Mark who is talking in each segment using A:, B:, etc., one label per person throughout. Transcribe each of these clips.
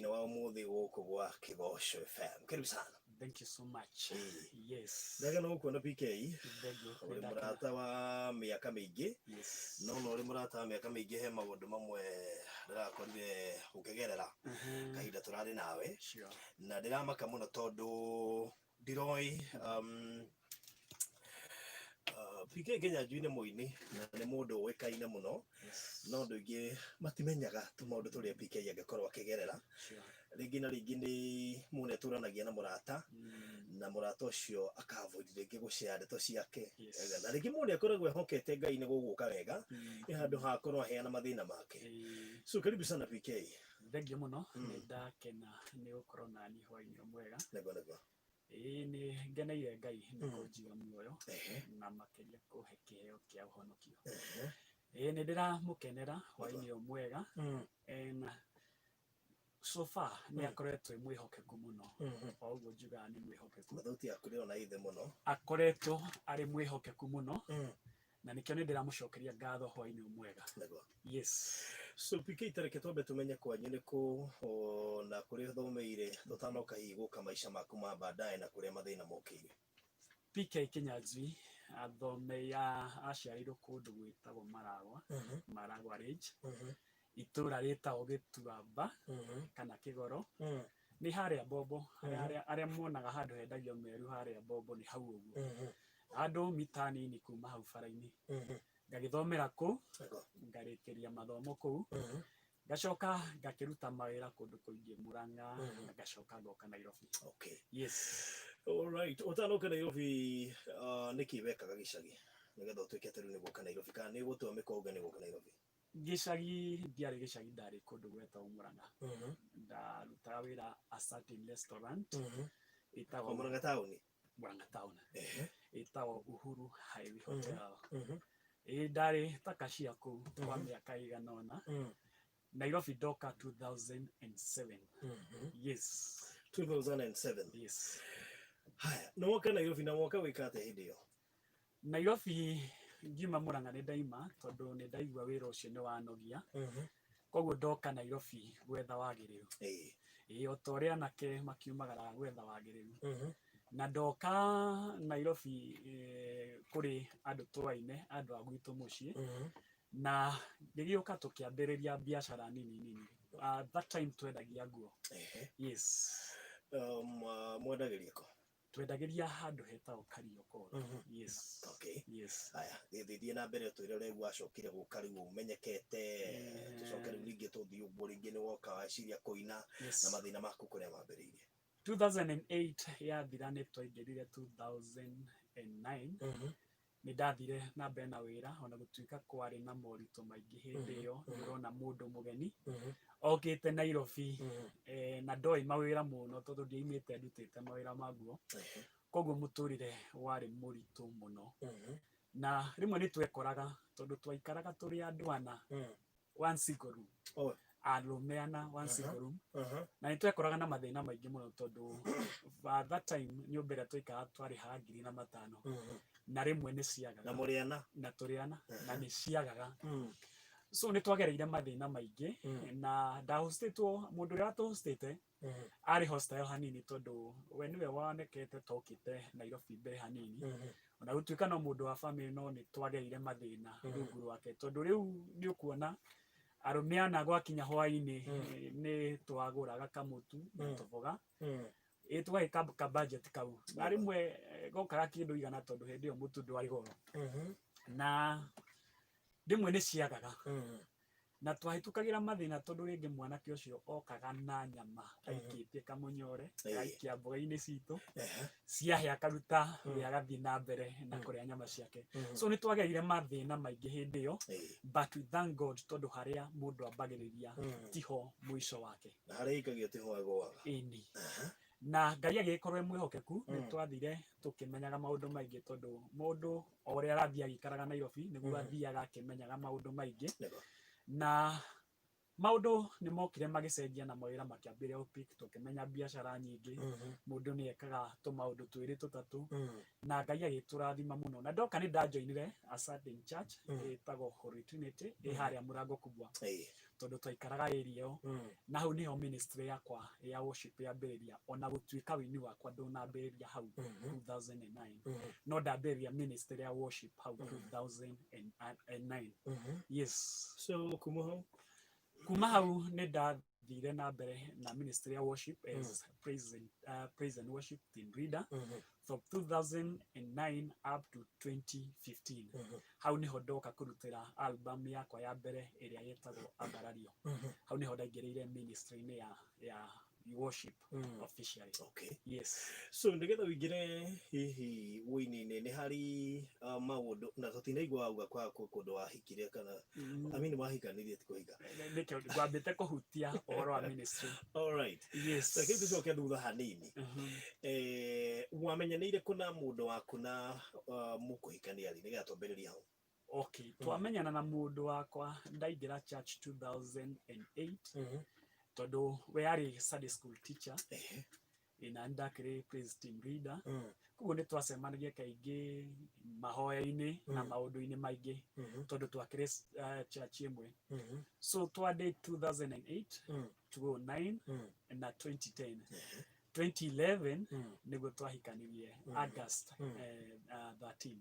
A: Hwainĩ wa ũmũthĩ gũkũ gwa Kĩgoco FM. Karibu sana.
B: Thank you so much. Yes.
A: Ndagena gũkuona PK.
B: Thank you.
A: Ũrĩ mũrata wa mĩaka mĩingĩ.
B: Yes.
A: No ũrĩ mũrata wa mĩaka mĩingĩ he maũndũ mamwe ndĩrakorire ũkĩgerera kahinda tũrarĩ nawe.
B: Sure.
A: Na ndĩramaka mũno tondũ ndiroĩ PK Kĩnyanjui nĩ mũini na nĩ mũndũ ũĩkaine mũno.
B: Yes.
A: No andũ aingĩ matimenyaga tũmaũndũ tũrĩa PK angĩkorwo akĩgerera.
B: Sure.
A: Rĩngĩ na rĩngĩ nĩ mũndũ atũranagia na mũrata na mũrata ũcio aka avoid rĩngĩ gũshare ndeto ciake.
B: Yes.
A: Na rĩngĩ mũndũ nĩ akoragwo ehokete Ngai nĩ gũgũka wega nĩ handũ ha akorwo aheana mathĩna make. So karibu sana PK.
B: Thengiũ mũno, nĩ ndakena nĩ gũkorwo nani hwainĩ mwega.
A: Nĩguo nĩguo.
B: Ĩĩ nĩ ngeneire Ngai nĩ kũnjiga muoyo
A: Ehe.
B: na makĩria kũhe kĩheo kĩa ũhonokio.
A: Ehe.
B: Ĩĩ nĩ ndĩramũkenera hwainĩ ũyũ mwega. And so far nĩ akoretwo e mwĩhokeku mũno. O ũguo njugaga nĩ mwĩhokeku.
A: Thauti yaku ndĩrona ĩ thĩ mũno.
B: Akoretwo arĩ mwĩhokeku mũno na nĩkĩo nĩ ndĩramũcokeria ngatho hwainĩ ũyũ mwega.
A: Nĩguo.
B: Yes.
A: So PK tareke twambe tũmenye kwanyu nĩ kũ na kũrĩa ũthomeire tũtanoka hihi gũka maica maku ma baadaye na kũrĩa mathĩna mokĩire.
B: PK Kĩnyanjui athomeire aciarĩirwo kũndũ gwĩtagwo Maragwa, Maragwa Range, itũra rĩtagwo Gĩtuamba kana Kĩgoro. Nĩ harĩa Bombo, arĩa monaga handũ hendagio meru harĩa Bombo nĩ hau ũguo. Handũ mita nini kuma hau bara-inĩ. Ngagĩthomera kũu,
A: Nĩguo.
B: ngarĩkĩria mathomo kũu, ngacoka ngakĩruta mawĩra kũndũ kũingĩ Murang'a, na ngacoka ngoka Nairobi.
A: Okay.
B: Yes.
A: All right. Ũtanoka Nairobi nĩkĩ wekaga gĩcagi nĩgetha ũtuĩke atĩ rĩu nĩ gũka Nairobi kana nĩ gũtua mĩkwa uge nĩ gũka Nairobi?
B: Gĩcagi ndiarĩ gĩcagi, ndarĩ kũndũ gwetagwo Murang'a. Ndarutaga wĩra a certain restaurant ĩtagwo
A: O Murang'a taũni?
B: Murang'a town.
A: Ehe.
B: Ĩtagwo Uhuru Highway Hotel. Ĩĩ ndarĩ ta cashier kũu kwa mĩaka ĩigana ũna. Nairobi ndoka 2007. Yes.
A: 2007.
B: Yes.
A: Haya, nĩ woka Nairobi na woka gwĩka atĩa hĩndĩ ĩyo?
B: Nairobi ngiuma Murang'a nĩ ndaima tondũ nĩ ndaigua wĩra ũcio nĩ wanogia. Koguo ndoka Nairobi gwetha wagĩrĩru. Ĩĩ o ta ũrĩa anake makiumagaraga gwetha wagĩrĩru. Na ndoka Nairobi kũrĩ andũ twaine, andũ a gwitũ mũciĩ. Na ngĩgĩũka tũkĩambĩrĩria biacara nini nini. That time twendagia nguo.
A: Ehe.
B: Yes.
A: Mwendagĩria kũ?
B: Twendagĩria handũ hetagwo Kariokor. Yes.
A: Okay.
B: Yes.
A: Haya, thiĩ na mbere ũtwĩre ũrĩa wacokire gũka rĩu ũmenyekete, tũcoke rĩu rĩngĩ tũthiĩ ũguo rĩngĩ nĩ woka waciria kũina
B: Yes.
A: na mathĩna maku kũrĩa mambĩrĩirie.
B: 2008 yathira nĩ twaingĩrire 2009. Nĩ ndathire na mbere na wĩra ona gũtuĩka kwarĩ na moritũ maingĩ hĩndĩ ĩyo. Nĩ ũrona mũndũ mũgeni okĩte Nairobi na ndoĩ mawĩra mũno tondũ ndiaimĩte ndutĩte mawĩra ma nguo. Koguo mũtũrĩre warĩ mũritũ mũno. Na rĩmwe nĩ twekoraga tondũ twaikaraga tũrĩ andũ ana one single room.
A: Oh.
B: Arũme ana one single room. Na nĩ twekoraga na mathĩna maingĩ mũno tondũ by that time nyũmba ĩrĩa twaikaraga twarĩhaga 1500. Na rĩmwe nĩ ciagaga.
A: Na mũrĩ ana?
B: Na tũrĩ ana, na nĩ ciagaga. So nĩ twagereire mathĩna maingĩ na ndahostĩtwo, mũndũ ũrĩa watũhostĩte arĩ hostile hanini tondũ we nĩwe wonekete tokĩte Nairobi mbere hanini. Ona gũtuĩka no mũndũ wa family no nĩ twagereire mathĩna rungu rwake tondũ rĩu nĩ ũkuona arũme ana gwakinya hwainĩ nĩ twagũraga kamũtu na tũboga. Ĩ tũgagĩka ka budget kau na rĩmwe gokaga kĩndũ igana tondũ hĩndĩ ĩyo mũtu ndwarĩ goro. Na rĩmwe nĩ ciagaga. Na twahĩtũkagĩra mathĩna tondũ rĩngĩ mwanake ũcio okaga na nyama aikĩtie kamũnyore, agaikia mboga-inĩ citũ, ciahĩa akaruta we agathiĩ na mbere na kũrĩa nyama ciake. So nĩ twagereire mathĩna maingĩ hĩndĩ ĩyo, but we thank God tondũ harĩa mũndũ ambagĩrĩria tiho mũico wake.
A: Na harĩa ĩikagio tiho ĩgũaga.
B: Ĩni. Na Ngai agĩgĩkorwo e mwĩhokeku, nĩ twathire tũkĩmenyaga maũndũ maingĩ tondũ mũndũ o ũrĩa arathiĩ agĩikaraga Nairobi nĩguo athiaga akĩmenyaga maũndũ maingĩ.
A: Nĩguo.
B: Na maũndũ nĩ mokire magĩcenjia na mawĩra makĩambĩrĩria gũ pick, tũkĩmenya biacara nyingĩ, mũndũ nĩ ekaga tũmaũndũ twĩrĩ tũtatũ, na Ngai agĩtũrathima mũno. Na ndoka nĩ ndajoinire a certain church ĩtagwo Holy Trinity ĩ harĩa Mũrango Kubwa.
A: Ĩĩ.
B: Tondũ twaikaraga area ĩyo. Na hau nĩho ministry yakwa ya worship yambĩrĩria, ona gũtuĩka wĩini wakwa ndũnambĩrĩria hau 2009, no ndambĩrĩria ministry ya worship hau 2009, yes.
A: So kuma hau?
B: Kuma hau nĩ ndathire na mbere na ministry ya worship as praise and worship team leader from 2009 up to 2015. Hau niho ndoka kũrutĩra album yakwa ya mbere ĩrĩa yetagwo Ambarario. Hau niho ndaingĩrĩire ministry-inĩ ya worship officially. Yes.
A: So nĩgetha ũingĩre hihi wũini-inĩ, nĩ harĩ maũndũ na tũtinaigua wauga kwa kũndũ wahikire kana, I mean, wahikanirie, ti kũhika.
B: Nĩkĩo ngwambĩte kũhutia ũhoro wa ministry.
A: All right.
B: Yes.
A: Reke tũcoke thutha hanini. Wamenyanĩire kũ na mũndũ waku na mũkũhikania rĩ, nĩgetha twambĩrĩrie hau?
B: Okay, twamenyana na mũndũ wakwa ndaingĩra church 2008, tondũ we arĩ Sunday school teacher na nĩ ndakĩrĩ praise team leader. Koguo nĩ twacemanagia kaingĩ mahoya-inĩ na maũndũ-inĩ maingĩ, tondũ twakĩrĩ church ĩmwe. So twandĩ 2008, 2009 na 2010, 2011 nĩguo twahikanirie, August 13.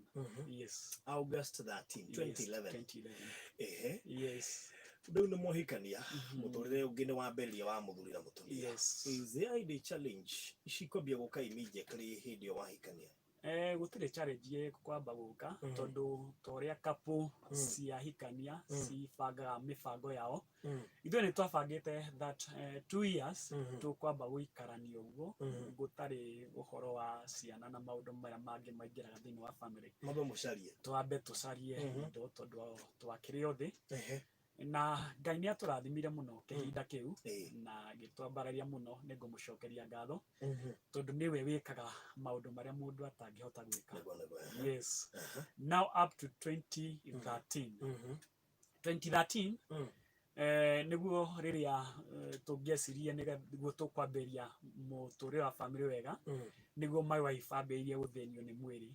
B: Yes.
A: August 13, 2011?
B: Yes, 2011. Yes.
A: Rĩu nĩ mwahikania, mũtũrĩre ũngĩ nĩ wambĩrĩria wa mũthuri na mũtumia.
B: Yes.
A: Is there any challenge cikwambia gũka immediately hĩndĩ ĩyo wahikania?
B: Gũtirĩ challenge kwamba gũka, tondũ ta ũrĩa couple ciahikania cibangaga mĩbango yao, ithuĩ nĩ twabangĩte that 2 years tũkwamba gũikarania ũguo, gũtarĩ ũhoro wa ciana na maũndũ marĩa mangĩ maingĩraga thĩinĩ wa family.
A: Mambe mũcarie.
B: Twambe tũcarie indo, tondũ twakĩrĩ o thĩ. Na Ngai nĩ atũrathimire mũno kĩhinda kĩu na gĩtwambararia mũno. Nĩ ngũmũcokeria ngatho, tondũ nĩwe wĩkaga maũndũ marĩa mũndũ atangĩhota gwĩka.
A: Nĩguo nĩguo.
B: Yes. Now up to 2013, 2013 nĩguo rĩrĩa tũngĩecirie nĩguo tũkwambĩrĩria mũtũrĩre wa family wega, nĩguo my wife ambĩrĩirie gũthĩnio nĩ mwĩrĩ.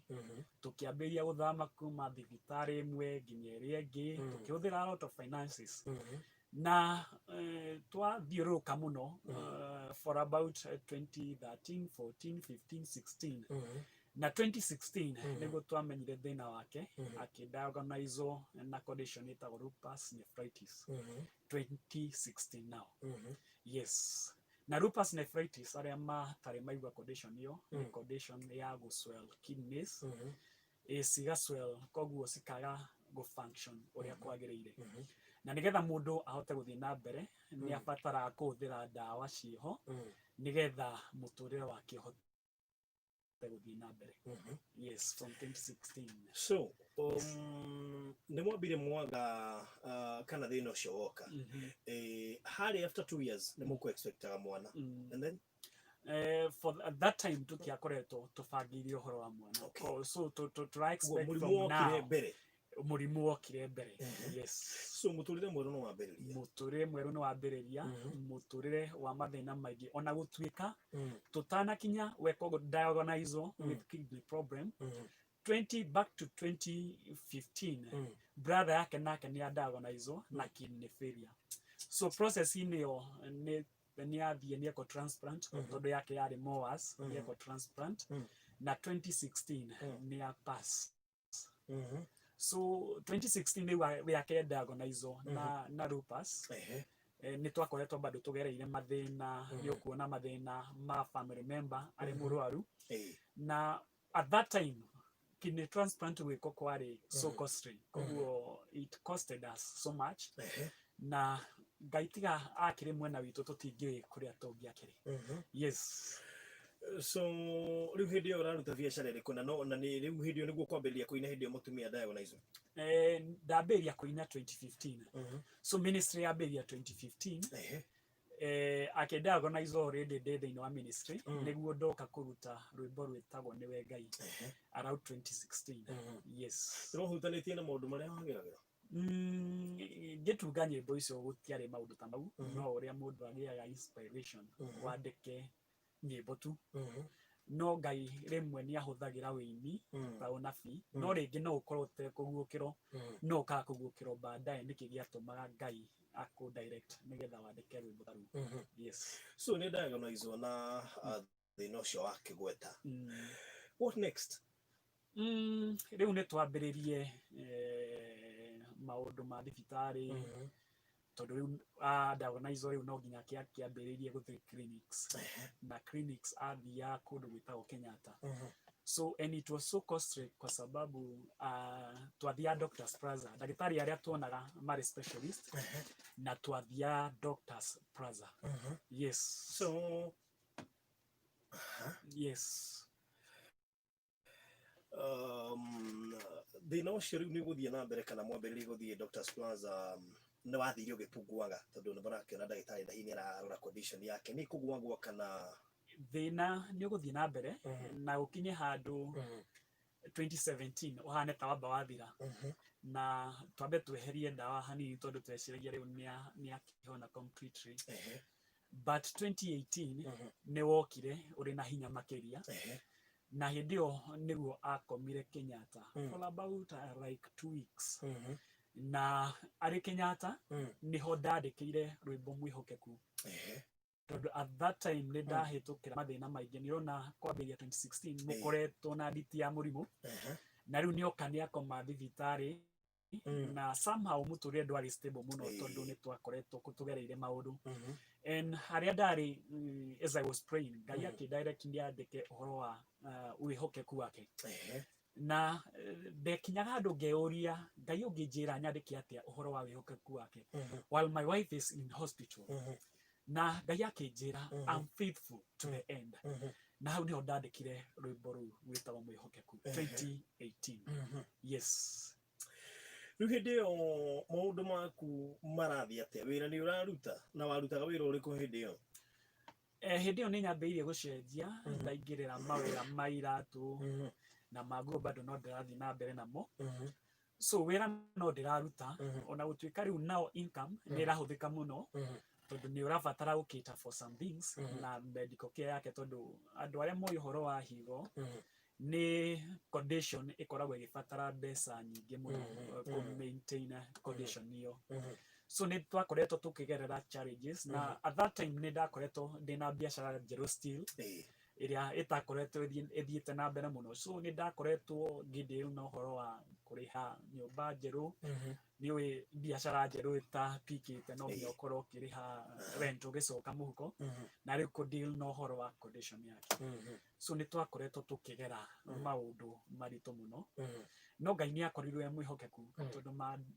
B: Tũkĩambĩrĩria gũthama kuma thibitarĩ ĩmwe nginya ĩrĩa ĩngĩ, tũkĩhũthĩra a lot of finances na twathiũrũrũka mũno for about 2013, 14, 15, 16 na 2016 nĩguo twamenyire thĩna wake, akĩdiagnoswo na condition ĩtagwo lupus nephritis 2016 now. Yes, na lupus nephritis, arĩa matarĩ maigua condition ĩyo, nĩ condition ya gũswell kidneys, cigaswell, koguo cikaga gũfunction ũrĩa kwagĩrĩire. Na nĩgetha mũndũ ahote gũthiĩ na mbere, nĩ abataraga kũhũthĩra ndawa ciĩho, nĩgetha mũtũrĩre wake ũhote gũthiĩ na mbere. Yes, from 2016.
A: So nĩ mwambire mwaga kana thĩna ũcio woka, harĩ after 2 years nĩ mũkũ expectaga mwana? And then?
B: For at that time tũtiakoretwo tũbangĩire ũhoro wa mwana. So tũra expect
A: mũrimũ
B: from
A: wokire
B: now.
A: mbere.
B: Mũrimũ wokire mbere, yes.
A: So mũtũrĩre mwerũ nĩ wambĩrĩria.
B: Mũtũrĩre mwerũ nĩ wambĩrĩria, mũtũrĩre wa mathĩna maingĩ, ona gũtuĩka tũtanakinya wekwo diagnosed with kidney problem, 20 back to 2015, brother yake nake nĩ adiagnosed na kidney failure. So process-inĩ ĩyo nĩ athiĩ nĩ eko transplant, tondũ yake yarĩ more worse, nĩ eko transplant na 2016 nĩ a pass. So 2016 rĩu yake diagnosed na lupus. Nĩ twakoretwo bado tũgereire mathĩna, nĩ ũkuona mathĩna ma family member arĩ mũrwaru. Na at that time kidney transplant gwĩkwo kwarĩ so costly, koguo it costed us so much. Na Ngai tiga akĩrĩ mwena witũ, tũtingĩũĩ kũrĩa tũngĩakĩrĩ. Yes.
A: So rĩu hĩndĩ ĩyo ũraruta biacara ĩrĩkũ, na no na nĩ rĩu hĩndĩ ĩyo nĩguo kwambĩrĩria kũina, hĩndĩ ĩyo mũtumia diagnosed?
B: Ndambĩrĩria kũina 2015. So ministry yambĩrĩria 2015. Akĩdiagnose already ndĩ thĩinĩ wa ministry. Nĩguo ndoka kũruta rwĩmbo rwĩtagwo Nĩwe Ngai around 2016. Yes.
A: Ũrahutanĩtie na maũndũ marĩa wageragĩra?
B: Ngĩtunga nyĩmbo icio gũtiarĩ maũndũ ta mau, no ũrĩa mũndũ agĩaga inspiration wandĩke nyĩmbo tu. No Ngai rĩmwe nĩ ahũthagĩra wĩini ta ũnabii, no rĩngĩ no ũkorwo ũtekũguũkĩrwo, no ũkaga kũguũkĩrwo baadaye nĩkĩ gĩatũmaga Ngai. Akũ direct nĩgetha wandĩke rwĩmbo ta rũu. Yes.
A: So nĩ diagnosed na thĩna ũcio wa kĩgweta. What next?
B: Rĩu nĩ twambĩrĩrie maũndũ ma thibitarĩ, tondũ rĩu diagnose rĩu no nginya kĩambĩrĩrie gũthiĩ clinics, na clinics athiaga kũndũ gwĩtagwo Kenyatta. So and it was so costly kwa sababu twathiaga Doctors Plaza, ndagĩtarĩ arĩa tuonaga marĩ specialist, na twathiaga Doctors Plaza. Yes.
A: So
B: yes.
A: Thĩna ũcio rĩu nĩ ũgũthiĩ na mbere kana mwambĩrĩrie gũthiĩ Doctors Plaza, nĩ wathire ũgĩpunguaga, tondũ nĩ mũrakĩona ndagĩtarĩ hihi nĩ ararora condition yake, nĩ kũguagua kana?
B: Thĩna nĩ ũgũthiĩ na mbere na ũkinye handũ 2017 ũhane ta wamba wathira, na twambe tweherie ndawa hanini, tondũ tweciragia rĩu nĩ akĩhona completely. But 2018 nĩ wokire ũrĩ na hinya makĩria, na hĩndĩ ĩyo nĩguo akomire Kenyatta for about like 2 weeks, na arĩ Kenyatta nĩho ndandĩkĩire rwĩmbo Mwĩhokeku, tondũ at that time nĩ ndahĩtũkĩra mathĩna maingĩ. Nĩ ũrona kwambĩrĩria 2016 mũkoretwo na nditi ya mũrimũ, na rĩu nĩoka nĩ akoma thibitarĩ, na somehow mũtũrĩre ndwarĩ stable mũno, tondũ nĩ twakoretwo tũgereire maũndũ. And harĩa ndarĩ, as I was praying, Ngai akĩ direct ndĩandĩke ũhoro wa wĩhokeku wake, na ndekinyaga handũ ngeyũria, Ngai ũngĩnjĩra nyandĩke atĩa ũhoro wa wĩhokeku wake while my wife is in hospital? Na Ngai akĩnjĩra, "I'm faithful to the end." Na hau niho ndandĩkire rwĩmbo rũu rwĩtagwo Mwĩhokeku 2018. Yes.
A: Rĩu hĩndĩ ĩyo maũndũ maku marathiĩ atĩa? Wĩra nĩ ũraruta? Na warutaga wĩra ũrĩkũ hĩndĩ ĩyo?
B: Hĩndĩ ĩyo nĩ nyambĩrĩirie gũcenjia, ndaingĩrĩra mawĩra ma iratũ na ma nguo, bado no ndĩrathiĩ na mbere namo. So wĩra no ndĩraruta, ona gũtuĩka rĩu nao income nĩ ĩrahũthĩka mũno, tondũ nĩ ũrabatara gũ for some things na medical care yake, tondũ andũ arĩa moĩ ũhoro wa higo, nĩ condition ĩkoragwo ĩgĩbatara mbeca nyingĩ mũno kũ maintain condition ĩyo. So nĩ twakoretwo tũkĩgerera challenges, na at that time nĩ ndakoretwo ndĩna biacara njerũ still, ĩrĩa ĩtakoretwo ĩthiĩte na mbere mũno. So nĩ ndakoretwo ngĩdeal na ũhoro wa kũrĩha nyũmba njerũ. Nĩ ũĩ biacara njerũ ĩtapikĩte, no nginya ũkorwo ũkĩrĩha rent ũgĩcoka mũhuko, na rĩu kũ deal na ũhoro wa condition yake. So nĩ twakoretwo tũkĩgera maũndũ maritũ mũno, no Ngai nĩ akorirwo e mwĩhokeku, tondũ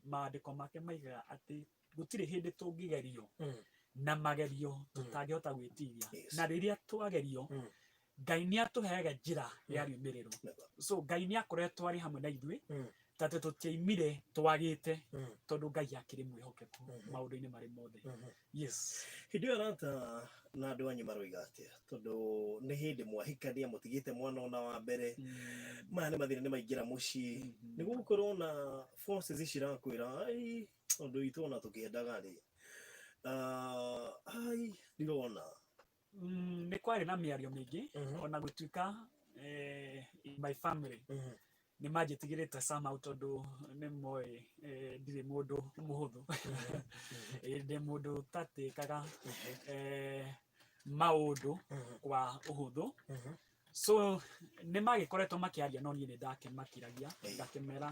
B: maandĩko make maigaga atĩ gũtirĩ hĩndĩ tũngĩgerio na magerio tũtangĩhota gwĩtiria. Na rĩrĩa twagerio, Ngai nĩ atũheaga njĩra ya riumĩrĩro. So Ngai nĩ akoretwo arĩ hamwe na ithuĩ, tatĩ tũtiaimire twagĩte, tondũ Ngai akĩrĩ mwĩhokeku maũndũ-inĩ marĩ mothe. Yes.
A: Hĩndĩ ĩyo arata na andũ anyu maroiga atĩa? Tondũ nĩ hĩndĩ mwahikania, mũtigĩte mwana ona wa mbere, maya nĩ mathĩna nĩ maingĩra mũciĩ, nĩ gũgũkorwo na forces ici irakwĩra, "Ai, ũndũ witũ ona tũkĩendaga rĩ, ai ndirona"?
B: Nĩ kwarĩ na mĩario mĩingĩ, ona gũtuĩka in my family nĩ manjĩtigĩrĩte somehow, tondũ nĩ moĩ ndirĩ mũndũ mũhũthũ. Ndĩ mũndũ ũtatĩkaga maũndũ kwa ũhũthũ. So nĩ magĩkoretwo makĩaria, no niĩ nĩ ndakĩmakiragia, ngakĩmera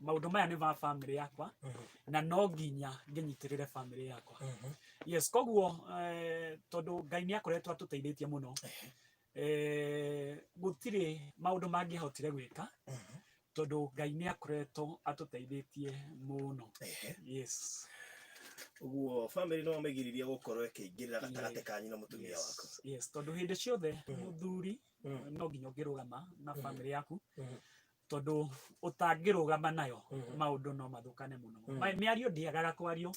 B: maũndũ maya nĩ ma family yakwa, na no nginya ngĩnyitĩrĩre family yakwa. Yes. Koguo tondũ Ngai nĩ akoretwo atũteithĩtie mũno, gũtirĩ maũndũ mangĩahotire gwĩka, tondũ Ngai nĩ akoretwo atũteithĩtie mũno. Yes.
A: Ũguo family no mamĩgiririe gũkorwo ĩkĩingĩrĩra gatagatĩ kanyu na mũtumia waku?
B: Yes, tondũ hĩndĩ ciothe mũthuri no nginya ũngĩrũgama na family yaku, tondũ ũtangĩrũgama nayo, maũndũ no mathũkane mũno. Mĩario ndĩagaga kwario,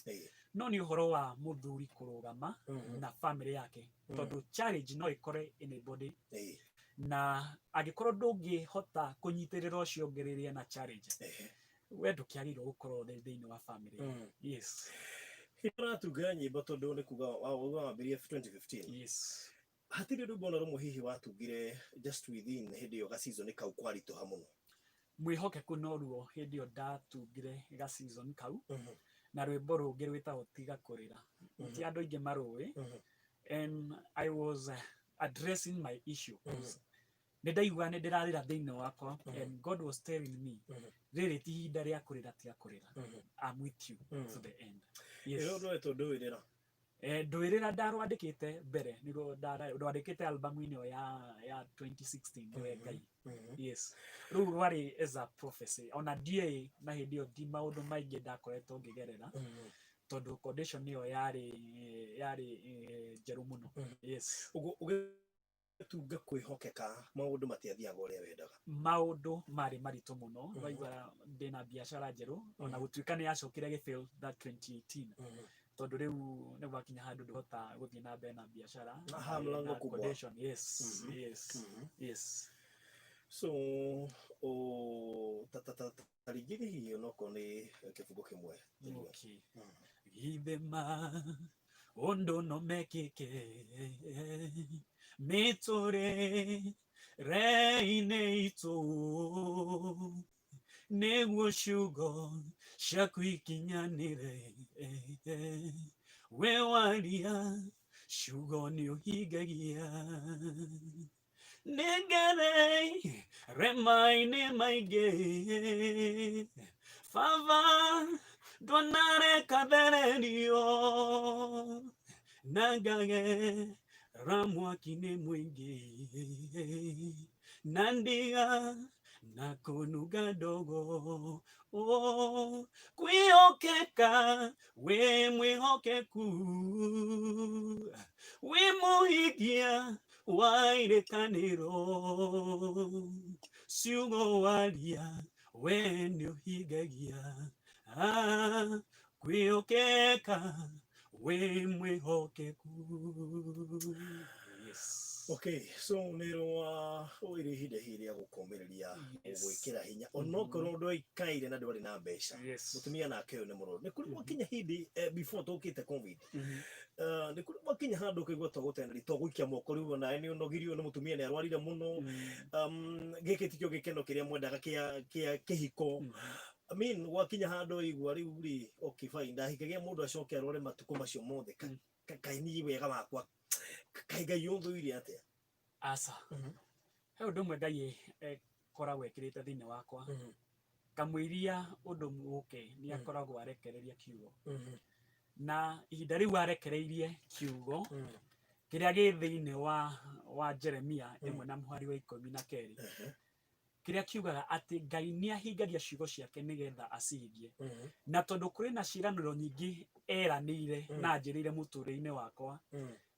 B: no nĩ ũhoro wa mũthuri kũrũgama na family yake, tondũ challenge no ĩkore anybody, na angĩkorwo ndũngĩhota kũnyitĩrĩra ũcio ũngĩ rĩrĩa na challenge, we ndũkĩagĩrĩirwo gũkorwo thĩ thĩinĩ wa family. Yes.
A: Hĩndĩ ũratunga nyĩmbo, tondũ nĩ kuga wauga wambĩrĩrie 2015, hatirĩ rwĩmbo ona rũmwe hihi watungire just within hĩndĩ ĩyo ga season kau kwaritũha mũno?
B: Mwĩhokeku noruo hĩndĩ ĩyo ndatungire ga season kau. Na rwĩmbo rũngĩ rwĩtagwo Tiga Kũrĩra. Ti andũ aingĩ marũĩ. And I was addressing my issue. Nĩ ndaigua nĩ ndĩrarĩra thĩinĩ wakwa, and God was telling me, rĩrĩ ti ihinda rĩa kũrĩra, tiga kũrĩra, I'm with you to the end. Yes.
A: Ĩyo rwetwo Ndũĩrĩra.
B: Ndũĩrĩra ndarwandĩkĩte mbere, nĩruo ndwandĩkĩte albamu-inĩ ĩyo ya 2016, nĩwe Ngai. Yes, rĩu rwarĩ as a prophecy, ona ndiĩ na hĩndĩ ĩyo ti maũndũ maingĩ ndakoretwo ngĩgerera, tondũ condition ĩyo yarĩ njerũ mũno. Yes.
A: Ũguo ũgĩtunga kwĩhokeka, maũndũ matiathiaga ũrĩa wendaga.
B: Maũndũ marĩ maritũ mũno. Waigua ndĩna biacara njerũ, ona gũtuĩka nĩ yacokire gĩfail that 2018, tondũ rĩu nĩ gwakinya handũ ndũhota gũthiĩ na mbere na biacara.
A: Aha, mlango
B: Na
A: kubwa.
B: Condition, yes. Yes.
A: So o ta ta ta ta rĩngĩ hihi onokorwo nĩ kĩbungo kĩmwe tũigue.
B: Okay. Githĩ ma ũndũ no mekĩke mĩtũrĩre-inĩ itũ, nĩguo ciugo ciaku ikinyanĩre? We waria ciugo nĩ ũhingagia. Nĩngerei rema-inĩ maingĩ, Baba, ndwanareka thererio, na ngagera mwaki-inĩ mũingĩ, na ndiga na kũnunga ndogo. Oh, kwĩhokeka, wĩ mwĩhokeku, wĩ mũhingia wa irĩkanĩro. Ciugo waria we nĩ ũhingagia. Ah, kwĩhokeka, wĩ mwĩhokeku. Yes.
A: Okay, so nĩ rwa ĩrĩ ihinda hihi rĩa gũkũmĩrĩria, gwĩkĩra hinya, onokorwo ndwaikaire na ndwarĩ na mbeca. Mũtumia nake ũyũ nĩ mũrwaru. Nĩ kũrĩ gwakinya hĩndĩ, before tũkĩte COVID, nĩ kũrĩ gwakinya handũ ũkaigua twagũteneri, twagũikia moko rĩu, onawe nĩ ũnogirio nĩ mũtumia, nĩ arwarire mũno, gĩkĩ tikĩo gĩkeno kĩrĩa mwendaga kĩa kĩhiko. I mean, gwakinya handũ igua rĩu rĩ, okay fine, ndahikagia mũndũ acoke arware matukũ macio mothe, kaĩ niĩ wega wakwa, kaĩ Ngai ũthũire atĩa?
B: Aca. He ũndũ ũmwe Ngai ĩkoragwo ĩkĩrĩte thĩinĩ wakwa. Kamũiria ũndũ ũke nĩ akoragwo arekereria kiugo, na ihinda rĩu arekereirie kiugo kĩrĩa gĩ thĩinĩ wa Jeremia 1 na mũhari wa 12, kĩrĩa kiugaga atĩ Ngai nĩ ahingagia ciugo ciake nĩgetha acihingie. Na tondũ kũrĩ na ciĩranĩro nyingĩ eranĩire na anjĩrĩire mũtũrĩre-inĩ wakwa,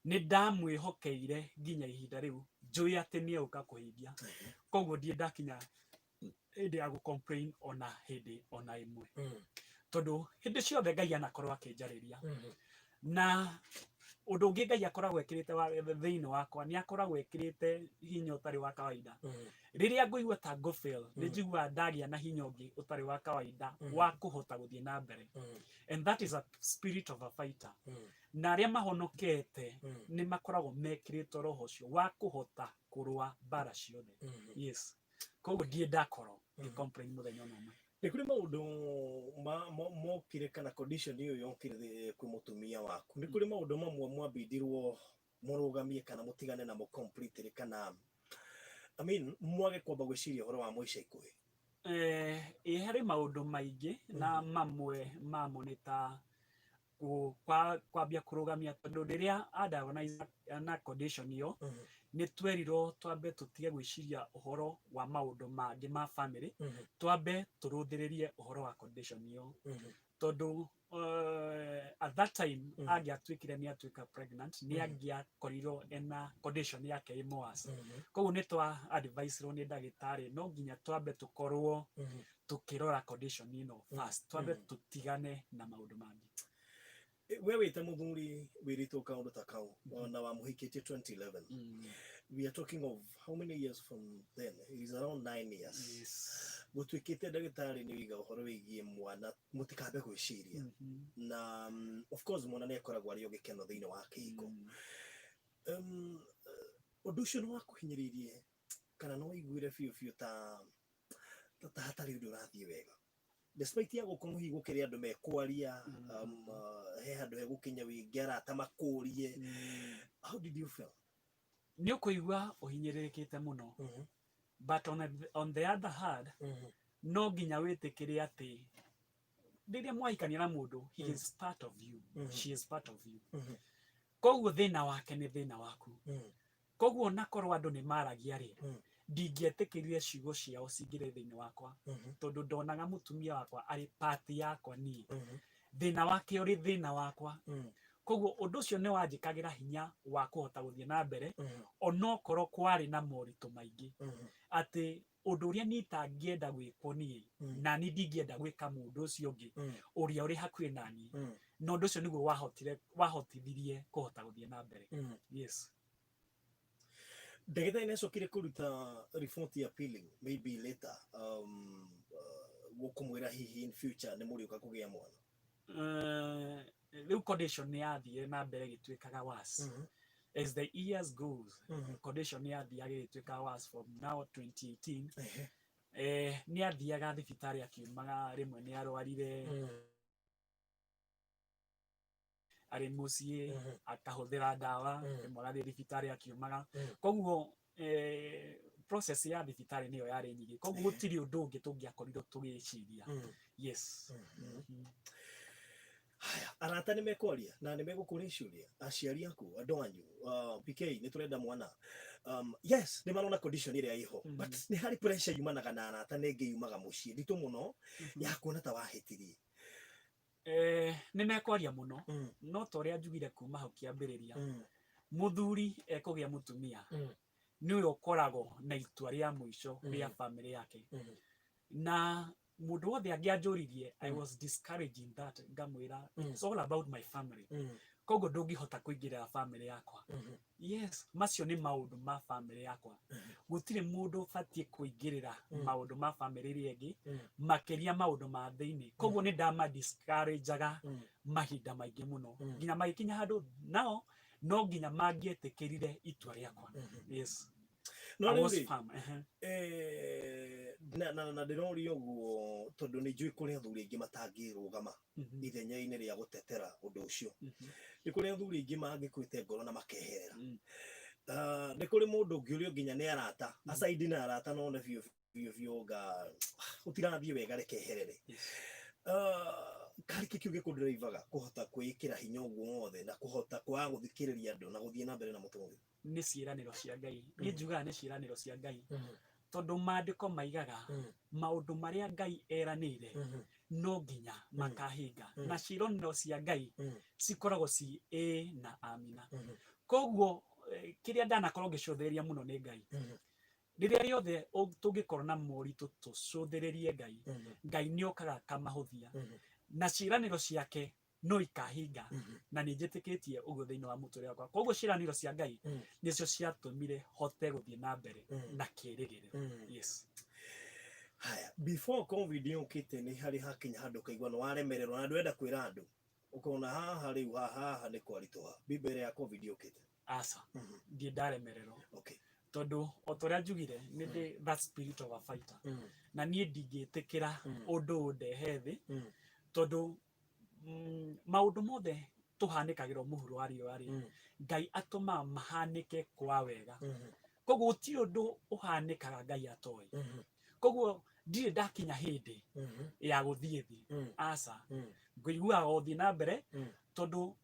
B: nĩ ndamwĩhokeire nginya ihinda rĩu njũĩ atĩ nĩ egũka kũhingia. Koguo ndirĩ ndakinya hĩndĩ ya gũ-complain ona hĩndĩ ona ĩmwe, tondũ hĩndĩ ciothe Ngai anakorwo akĩnjarĩria. Na ũndũ ũngĩ Ngai akoragwo ekĩrĩte thĩinĩ wakwa, nĩ akoragwo ekĩrĩte hinya ũtarĩ wa kawaida. Rĩrĩa ngũigua ta ngũ-fail, nĩ njiguaga ndagĩa na hinya ũngĩ ũtarĩ wa kawaida wa kũhota gũthiĩ na mbere, and that is a spirit of a fighter. Na arĩa mahonokete nĩ makoragwo mekĩrĩtwo roho ũcio wa kũhota kũrũa mbara ciothe. Yes, koguo ndirĩ ndakorwo ngĩ-complain mũthenya ona ũmwe.
A: Nĩ kũrĩ maũndũ mokire kana condition ĩyo yokire kwĩ mũtumia waku, nĩ kũrĩ maũndũ mamwe mwambindirwo mũrũgamie kana mũtigane namo completely, kana I mean, mwage kwamba gwĩciria ũhoro wa mũica ikuhĩ?
B: Ĩ harĩ maũndũ maingĩ, na mamwe mamo nĩ ta kwambia kũrũgamia, tondũ rĩrĩa a-diagnose na condition ĩyo, nĩ twerirwo twambe tũtige gwĩciria ũhoro wa maũndũ mangĩ ma family, twambe tũrũthĩrĩrie ũhoro wa condition ĩyo, tondũ at that time angĩatuĩkire nĩ atuĩka pregnant, nĩ angĩakorirwo ena condition yake ĩ worse. Koguo nĩ twa advice-irwo nĩ ndagĩtarĩ no nginya twambe tũkorwo tũkĩrora condition ĩno first, twambe tũtigane na maũndũ mangĩ.
A: We wĩ ta mũthuri wĩrĩtwo kaũndũ ta kau na wamũhikĩtie 2011, we are talking of how many years from then? It is around 9 years.
B: Yes.
A: Gũtuĩkĩte ndagĩtarĩ nĩ wĩiga ũhoro wĩgiĩ mwana mũtikambe gwĩciria, na of course mwana nĩ akoragwo arĩ o gĩkeno thĩinĩ wa kĩhiko. Ũndũ ũcio nĩ wakũhinyĩrĩirie kana nĩ waiguire biũ biũ ta hatarĩ ũndũ ũrathiĩ wega? Despite ya gũkorwo hihi gũkĩrĩ andũ mekwaria, he handũ hegũkinya wĩngĩ arata makũrie, how did you feel?
B: Nĩ ũkũigua ũhinyĩrĩrĩkĩte mũno, but on the other hand, no nginya wĩtĩkĩre atĩ rĩrĩa mwahikania na mũndũ, he is part of you, she is part of you. Koguo thĩna wake nĩ thĩna waku. Koguo onakorwo andũ nĩ maragia rĩ, ndingĩetĩkĩrire ciugo ciao cingĩre thĩinĩ wakwa, tondũ ndonaga mũtumia wakwa arĩ part yakwa niĩ. Thĩna wake ũrĩ thĩna wakwa. Koguo ũndũ ũcio nĩ wanjĩkagĩra hinya wa kũhota gũthiĩ na mbere, onokorwo kwarĩ na moritũ maingĩ, atĩ ũndũ ũrĩa niĩ itangĩenda gwĩkwo niĩ, na niĩ ndingĩenda gwĩka mũndũ ũcio ũngĩ ũrĩa ũrĩ hakuhĩ na niĩ. Na ũndũ ũcio nĩguo wahotithirie kũhota gũthiĩ na mbere. Yes.
A: Ndagĩtarĩ nĩ acokire kũruta report ya appealing maybe later, gũkũmwĩra hihi in future nĩ mũrĩũka kũgĩa mwana?
B: Rĩu condition nĩ yathire na mbere ĩgĩtuĩkaga worse. As the years goes, condition nĩ yathiaga ĩgĩtuĩkaga worse from now 2018. Nĩ athiaga thibitarĩ akiumaga, rĩmwe nĩ arwarire arĩ mũciĩ, akahũthĩra ndawa, rĩmwe agathiĩ thibitarĩ akiumaga. Koguo process ya thibitarĩ nĩyo yarĩ nyingĩ, koguo gũtirĩ ũndũ ũngĩ tũngĩakorirwo tũgĩciria. Yes.
A: Haya, arata nĩ mekwaria na nĩ megũkũria ciũria, aciari aku, andũ anyu, PK nĩ tũrenda mwana. Yes, nĩ marona condition ĩrĩa ĩho, but nĩ harĩ pressure yumanaga na arata na ĩngĩ yumaga mũciĩ nditũ mũno ya kuona ta wahĩtirie.
B: Nĩ mekwaria mũno, no ta ũrĩa njugire kuma hau kĩambĩrĩria, mũthuri ekũgĩa mũtumia, nĩwe ũkoragwo na itua rĩa mũico rĩa famĩlĩ yake. Na mũndũ wothe angĩanjũririe, I was discouraging that, ngamwĩra, "It's all about my family." Koguo ndũngĩhota kũingĩrĩra famĩlĩ yakwa. Yes, macio nĩ maũndũ ma famĩlĩ yakwa. Gũtirĩ mũndũ ũbatiĩ kũingĩrĩra maũndũ ma famĩlĩ ĩrĩa ĩngĩ, makĩria maũndũ ma thĩinĩ. Koguo nĩ ndama discourageaga mahinda maingĩ mũno, nginya magĩkinya handũ nao no nginya mangĩetĩkĩrire itua rĩakwa. Yes.
A: No
B: I
A: rĩu
B: was
A: rĩ,
B: firm.
A: Na ndĩroria ũguo tondũ nĩ njũĩ kũrĩ athuri aingĩ matangĩrũgama ithenya-inĩ rĩa gũtetera ũndũ ũcio. Nĩ kũrĩ athuri aingĩ mangĩkuĩte ngoro na makeherera. Nĩ kũrĩ mũndũ ũngĩ ũrĩa nginya nĩ arata, acaidi na arata, no nĩ biũ biũ biũ nga gũtirathiĩ wega, reke eherere. Karĩ kĩ kĩu gĩkũndrivaga kũhota kwĩĩkĩra hinya ũguo wothe na kũhota kwaga gũthikĩrĩria andũ na gũthiĩ na mbere na mũtũrĩre?
B: Nĩ ciĩranĩro cia Ngai. Niĩ njugaga nĩ ciĩranĩro cia Ngai, tondũ maandĩko maigaga maũndũ marĩa Ngai eranĩire no nginya makahinga, na ciĩranĩro cia Ngai cikoragwo ci ĩ na amina. Koguo kĩrĩa ndanakorwo ngĩcũthĩrĩria mũno nĩ Ngai. Rĩrĩa rĩothe tũngĩkorwo na moritũ, tũcũthĩrĩrie Ngai, Ngai nĩ okaga akamahũthia, na ciĩranĩro ciake no ikahinga. Na nĩ njĩtĩkĩtie ũguo thĩinĩ wa mũtũrĩre wakwa. Koguo ciĩranĩro cia Ngai nĩcio ciatũmire hote gũthiĩ na mbere na kĩĩrĩgĩrĩro. Yes.
A: Haya, before COVID yũkĩte, nĩ harĩ hakinya handũ ũkaigua nĩ waremererwo na ndwenda kwĩra andũ, ũkona haha rĩu haha haha nĩ kwaritũha, mbere ya COVID yũkĩte?
B: Aca, ndirĩ ndaremererwo, tondũ o ta ũrĩa njugire, nĩ ndĩ that spirit of a fighter, na niĩ ndingĩtĩkĩra ũndũ ũndehe thĩ, tondũ maũndũ mothe tũhanĩkagĩrwo mũhuro wa riũa rĩ, Ngai atũmaga mahanĩke kwa wega. Koguo gũtirĩ ũndũ ũhanĩkaga Ngai atoĩ. Koguo ndirĩ ndakinya hĩndĩ ya gũthiĩ thĩ. Aca, ngũiguaga gũthiĩ na mbere, tondũ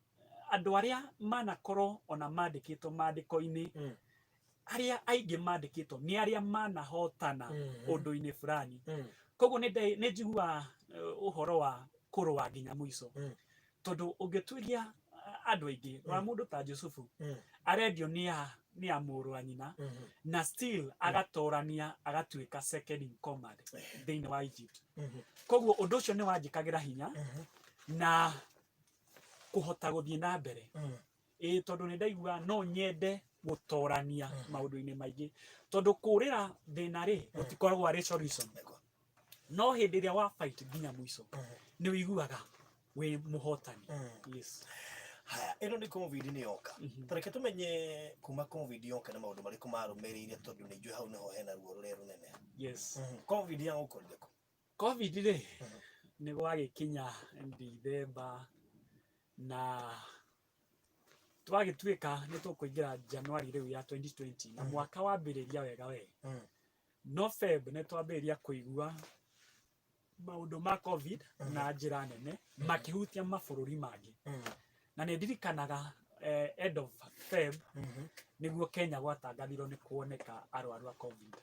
B: andũ arĩa manakorwo ona mandĩkĩtwo maandĩko-inĩ, arĩa aingĩ mandĩkĩtwo nĩ arĩa manahotana ũndũ-inĩ fulani. Koguo nĩ njiguaga ũhoro wa kũrũa nginya mũico, tondũ ũngĩtuĩria andũ aingĩ, rora mũndũ ta Jusufu, arendio nĩ a mũrũ wa nyina, na still agatorania agatuĩka second in command thĩinĩ wa Egypt. Koguo ũndũ ũcio nĩ wanjĩkagĩra hinya na kũhota gũthiĩ na mbere, ĩĩ, tondũ nĩ ndaigua no nyende gũtorania maũndũ-inĩ maingĩ, tondũ kũrĩra thĩna rĩ, gũtikoragwo arĩ solution. No hĩndĩ ĩrĩa wa fight nginya mũico, nĩ ũiguaga wĩ mũhotani. Yes.
A: Haya, ĩno nĩ COVID nĩ yoka. Tareke tũmenye kuma COVID yoka nĩ maũndũ marĩkũ marũmĩrĩire, tondũ nĩ njũĩ hau nĩho hena ruo rũrĩa rũnene.
B: Yes.
A: COVID yagũkorire kũ?
B: COVID rĩ, Nĩ gwagĩkinya Ndithemba na twagĩtuĩka nĩ tũkũingĩra January rĩu ya 2020 na mwaka wambĩrĩria wega we. No Feb nĩ twambĩrĩria kũigua maũndũ ma COVID na njĩra nene makĩhutia mabũrũri mangĩ. Na nĩ ndirikanaga end of Feb nĩguo Kenya gwatangathirwo nĩ kuoneka arwaru a COVID.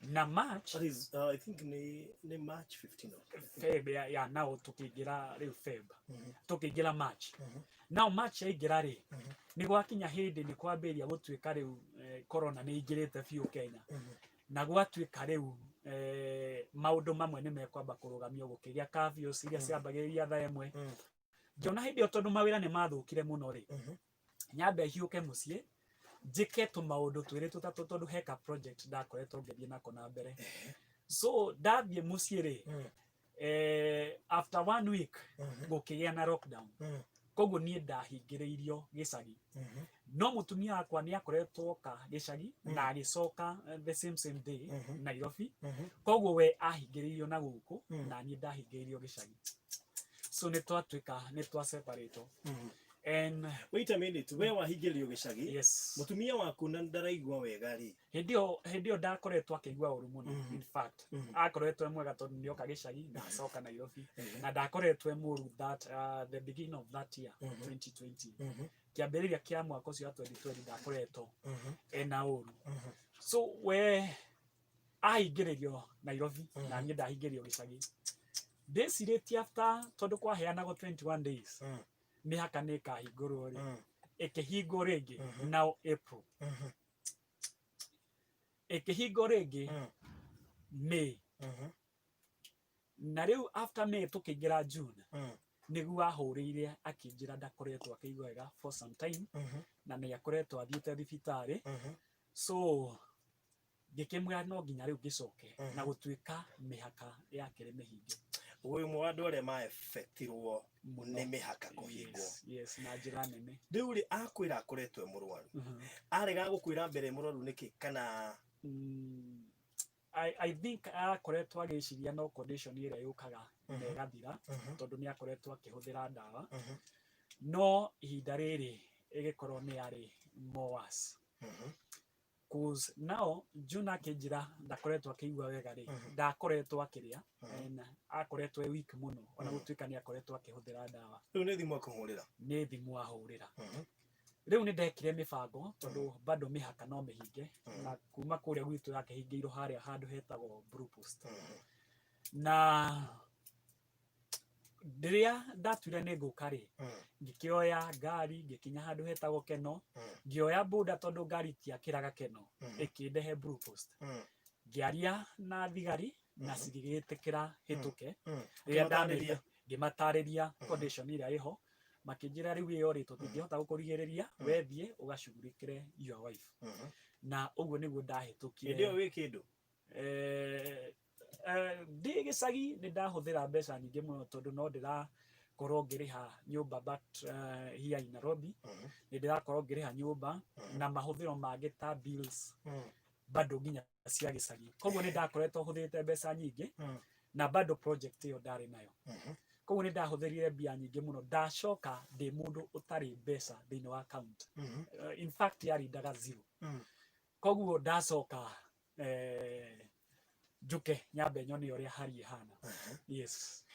B: Na March
A: That is, I think nĩ March 15 I think.
B: Feb ya nao tũkĩingĩra rĩu Feb tũkĩingĩra March. Now March yaingĩra rĩ, nĩ gwakinya hĩndĩ nĩ kwambĩrĩria gũtuĩka rĩu corona nĩ ingĩrĩte biũ Kenya. Na gwatuĩka rĩu maũndũ mamwe nĩ mekwamba kũrũgamio, gũkĩgĩa curfews iria ciambagĩrĩria thaa 1. Ngĩona hĩndĩ ĩyo tondũ mawĩra nĩ mathũkire mũno rĩ, nyambe hiũke mũciĩ njĩke tũmaũndũ twĩrĩ tũtatũ tondũ heka project ndakoretwo ngĩthiĩ nako na mbere. So ndathiĩ mũciĩ rĩ, after one week gũkĩgĩa na lockdown. Koguo niĩ ndahingĩrĩirio gĩcagi. No mũtumia wakwa nĩ akoretwo oka gĩcagi na agĩcoka the same same day Nairobi. Koguo we ahingĩrĩirio na gũkũ na niĩ ndahingĩrĩirio gĩcagi. So nĩ twatuĩka nĩ twa separate and
A: Wait a minute, we wahingĩrĩrio gĩcagi?
B: Yes.
A: Mũtumia waku na ndaraigua wega rĩ?
B: Hĩndĩ ĩyo ndakoretwo akĩigua ũru mũno. In fact, akoretwo e mwega tondũ nĩoka gĩcagi na acoka Nairobi na ndakoretwo e mũru that the beginning of that year 2020, kĩambĩrĩria kĩa mwaka ũcio wa 2020, ndakoretwo ena ũru. So we ahingĩrĩrio Nairobi na niĩ ndahingĩrĩrio gĩcagi. Ndĩcirĩtie after, tondũ kwaheanagwo 21 days mĩhaka nĩ ĩkahingũrwo rĩ, ĩkĩhingwo rĩngĩ. Now April ĩkĩhingwo rĩngĩ, May, na rĩu after May tũkĩingĩra June nĩguo ahũrĩire akĩnjĩra ndakoretwo akĩigua wega for some time na nĩ akoretwo athiĩte thibitarĩ. So ngĩkĩmwĩra no nginya rĩu ngĩcoke na gũtuĩka mĩhaka yakĩrĩ mĩhinge.
A: Wĩ ũmwe wa andũ arĩa maefektirwo
B: Mũno.
A: Nĩ mĩhaka kũhingwo.
B: Yes, na njĩra nene.
A: Rĩu rĩ, akwĩra akoretwo e mũrwaru, arega gũkwĩra mbere mũrwaru nĩkĩ kana?
B: I think akoretwo agĩciria no condition ĩrĩa yũkaga na ĩgathira tondũ nĩ akoretwo akĩhũthĩra ndawa, no ihinda rĩrĩ ĩgĩkorwo nĩ yarĩ more worse. 'Cause now June akĩnjĩra ndakoretwo akĩigua wega rĩ, ndakoretwo akĩrĩa and akoretwo e weak mũno ona gũtuĩka nĩ akoretwo akĩhũthĩra ndawa.
A: Rĩu nĩ thimũ akũhũrĩra?
B: Nĩ thimũ ahũrĩra. Rĩu nĩ ndekire mĩbango tondũ bado mĩhaka no mĩhinge na kuma kũrĩa gwitũ yakĩhingĩirwo harĩa handũ hetagwo Blue Post. Na rĩrĩa ndatuire nĩ ngũka rĩ, ngĩkĩoya ngari, ngĩkinya handũ hetagwo Keno, ngĩoya boda tondũ ngari itiakĩraga Keno, ĩkĩndehe Blue Post. Ngĩaria na thigari na cigĩgĩtĩkĩra hĩtũke. Rĩrĩa
A: Ũkĩmatarĩria?
B: Ndamerire, ngĩmatarĩria condition ĩrĩa ĩho, makĩnjĩra rĩu ĩyo rĩ, tũtingĩhota gũkũrigĩrĩria, wethiĩ ũgacugurĩkĩre your wife. Na ũguo nĩguo ndahĩtũkire.
A: Hĩndĩ ĩyo wĩ kĩndũ?
B: Ndĩ gĩcagi nĩ ndahũthĩra mbeca nyingĩ mũno tondũ no ndĩrakorwo ngĩrĩha nyũmba back here in Nairobi. Nĩ ndĩrakorwo ngĩrĩha nyũmba na mahũthĩro mangĩ ta bills bado nginya cia gĩcagi, koguo nĩ ndakoretwo hũthĩrĩte mbeca nyingĩ na bado project ĩyo ndarĩ nayo. Koguo nĩ ndahũthĩrire mbia nyingĩ mũno. Ndacoka ndĩ mũndũ ũtarĩ mbeca thĩinĩ wa account. In fact yarindaga zero. Koguo ndacoka njuke nyambe nyone ũrĩa hali ĩhana, yes.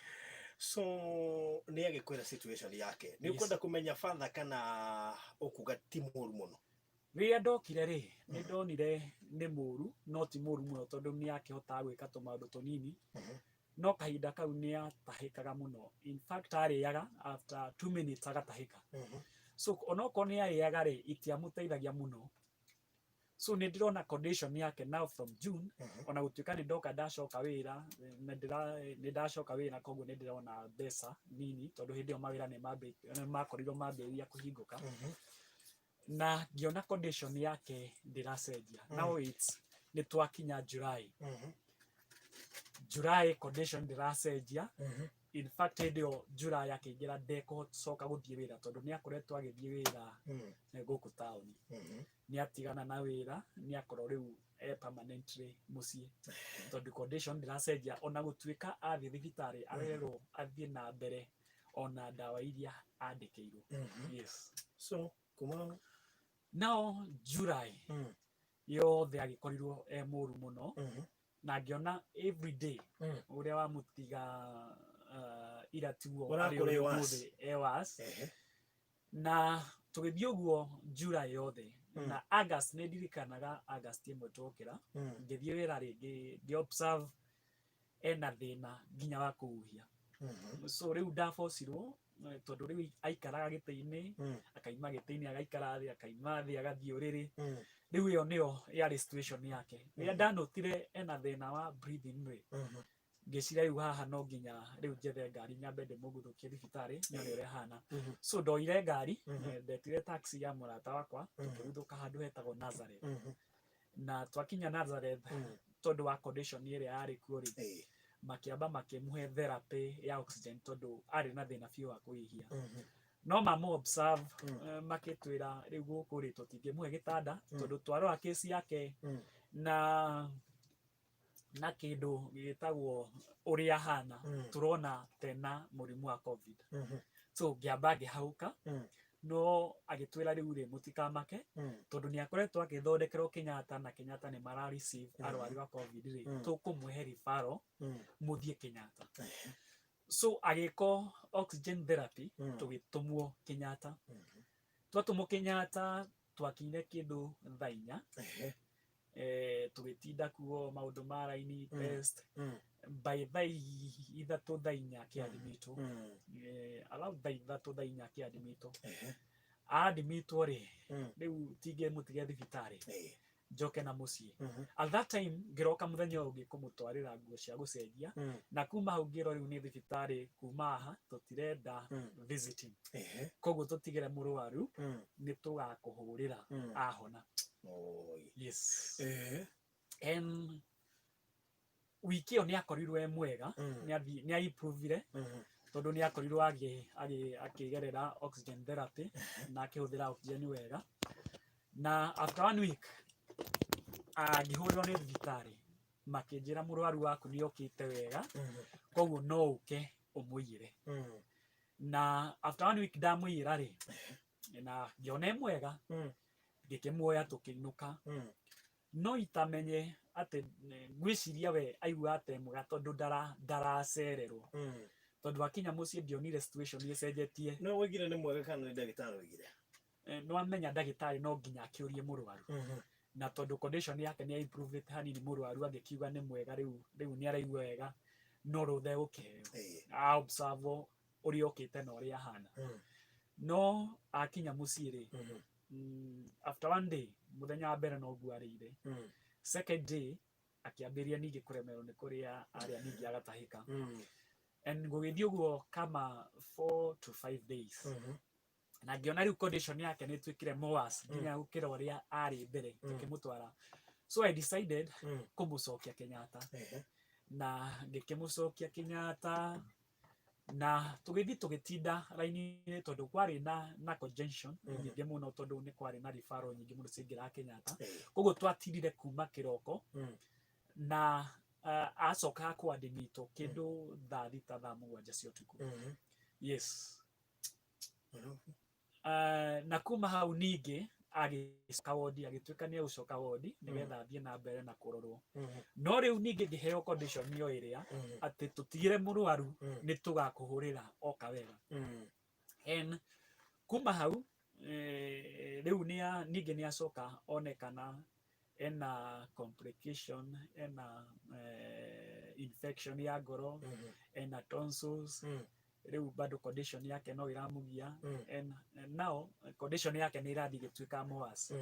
A: So nĩ agĩkwĩra situation yake, nĩ
B: Yes.
A: ũkwenda kũmenya father kana ũkuga ti mũru mũno?
B: Rĩrĩa ndokire rĩ, nĩ ndonire nĩ mũru no ti mũru mũno tondũ nĩ akĩhotaga gwĩka tũmaũndũ tũnini. No kahinda kau nĩ atahĩkaga mũno. In fact, arĩaga, after 2 minutes agatahĩka. So onokorwo nĩ arĩaga rĩ, itiamũteithagia mũno. So nĩ ndĩrona condition yake now from June, ona gũtuĩka nĩ ndoka ndacoka wĩra, nĩ ndacoka wĩra, koguo nĩ ndĩrona mbeca nini tondũ hĩndĩ ĩyo mawĩra nĩ makorirwo mambĩrĩria kũhingũka na ngĩona condition yake ndĩracenjia. Now it's nĩ twakinya July. July condition ndĩracenjia. In fact, hĩndĩ ĩyo July akĩingĩra ndekũcoka gũthiĩ wĩra tondũ nĩ akoretwo agĩthiĩ wĩra gũkũ taũni. Nĩ atigana na wĩra, nĩ akorwo rĩu e permanently mũciĩ tondũ condition ndĩracenjia, ona gũtuĩka athiĩ thibitarĩ arerwo athiĩ na mbere ona ndawa iria andĩkĩirwo. Yes.
A: So kuma
B: Nao July yothe agĩkorirwo e mũru mũno na ngĩona every day ũrĩa wamũtiga ira tiguo arĩ
A: Ũrakora
B: ũrĩa
A: e worse.
B: ũmũthĩ e worse. Na tũgĩthiĩ ũguo July yothe na August. Nĩ ndirikanaga August ĩmwe twokĩra ngĩthiĩ wĩra rĩngĩ, ngĩ observe ena thĩna nginya wa kũhuhia. So rĩu ndabocirwo tondũ rĩu aikaraga gĩtĩ-inĩ, akaima gĩtĩ-inĩ agaikara thĩ, akaima thĩ agathiĩ ũrĩrĩ. Rĩu ĩyo nĩyo yarĩ situation yake. Rĩrĩa ndanotire ena thĩna wa breathing rĩ, ngĩciria rĩu haha no nginya rĩu njethe ngari nyambe ndĩmũguthũkie thibitarĩ nyone ũrĩa ahana. So ndoire ngari, ndetire taxi ya mũrata wakwa, tũkĩguthũka handũ hetagwo Nazareth. Na twakinya Nazareth, tondũ wa condition ĩrĩa yarĩ kuo rĩ, makĩamba makĩmũhe therapy ya oxygen tondũ arĩ na thĩna biũ wa kũhihia. No mamũ observe, makĩtwĩra rĩu gũkũ rĩ tũtingĩmũhe gĩtanda tondũ twarora kesi yake na kĩndũ gĩtagwo ũrĩa ahana, tũrona tena mũrimũ wa COVID. So ngĩamba ngĩhauka, no agĩtwĩra rĩu rĩ mũtikamake tondũ nĩ akoretwo agĩthondekerwo Kenyatta na Kenyatta nĩ mara receive arwaru a COVID rĩ, tũkũmũhe referral mũthiĩ Kenyatta. So agĩkwo oxygen therapy, tũgĩtũmwo Kenyatta. Twatũmwo Kenyatta twakinyire kĩndũ thaa 4. Tũgĩtinda kuo maũndũ ma raini, test. By thaa 3, thaa 4 akĩadmitwo. Around thaa 3, thaa 4 akĩadmitwo. Aadmitwo rĩ, rĩu tingĩmũtiga thibitarĩ njoke na mũciĩ. At that time ngĩroka mũthenya ũyũ ũngĩ kũmũtwarĩra nguo cia gũcenjia, na kuma hau ngĩrwo rĩu nĩ thibitarĩ kuma haha tũtirenda visiting, koguo tũtigĩre mũrwaru, nĩ tũgakũhũrĩra ahona.
A: Oi.
B: Yes. Wiki ĩyo nĩ akorirwo e mwega. Nĩ aimprovire tondũ nĩ akorirwo akĩgerera oxygen therapy na akĩhũthĩra oxygen wega. Na after one week ngĩhũrĩrwo nĩ thibitarĩ makĩnjĩra mũrwaru waku nĩ okĩte wega, koguo no ũke ũmũiyĩre. Na after one week ndamũiyĩra rĩ, na ngĩona e mwega, ngĩkĩmuoya tũkĩinũka. No itamenye atĩ ngwĩciria we aiguaga ta e mwega tondũ ndaracererwo, tondũ akinya mũciĩ ndionire situation ĩcenjetie.
A: No woigire nĩ mwega kana nĩ ndagĩtarĩ oigire?
B: Nĩwamenya ndagĩtarĩ no nginya akĩũrie mũrwaru, na tondũ condition yake nĩ improvete hanini, mũrwaru angĩkiuga nĩ mwega rĩu, rĩu nĩ araigua wega, no rũtha egũkĩheo a observe ũrĩa okĩte na ũrĩa ahana. No akinya mũciĩ rĩ, after one day, mũthenya wa mbere noguo arĩire. Second day akĩambĩrĩria ningĩ kũremerwo nĩ kũrĩa, arĩa ningĩ agatahĩka, and gũgĩthiĩ ũguo kama 4 to 5 days, na ngĩona rĩu condition yake nĩ ĩtuĩkire more worse nginya gũkĩra ũrĩa arĩ mbere tũkĩmũtwara. So I decided kũmũcokia Kenyatta, na ngĩkĩmũcokia Kenyatta na tũgĩthiĩ tũgĩtinda raini-inĩ tondũ kwarĩ na congestion nyingĩ mũno, tondũ nĩ kwarĩ na referral nyingĩ mũno ciaingĩraga Kenyatta. Koguo twatindire kuma kĩroko na acokaga kũadmitwo kĩndũ thaa 6, thaa 7 cia ũtukũ. Yes. Na kuma hau ningĩ agĩcoka wodi, agĩtuĩka nĩ egũcoka wodi nĩgetha athiĩ na mbere na kũrorwo. No rĩu ningĩ ngĩheo condition ĩyo ĩrĩa atĩ tũtigĩre mũrwaru, nĩ tũgakũhũrĩra oka wega. And kuma hau rĩu ningĩ nĩ acoka onekana ena complication, ena infection ya ngoro, ena tonsils. Rĩu bado condition yake no ĩramũgia, and now condition yake nĩ ĩrathiĩ ĩgĩtuĩka more worse.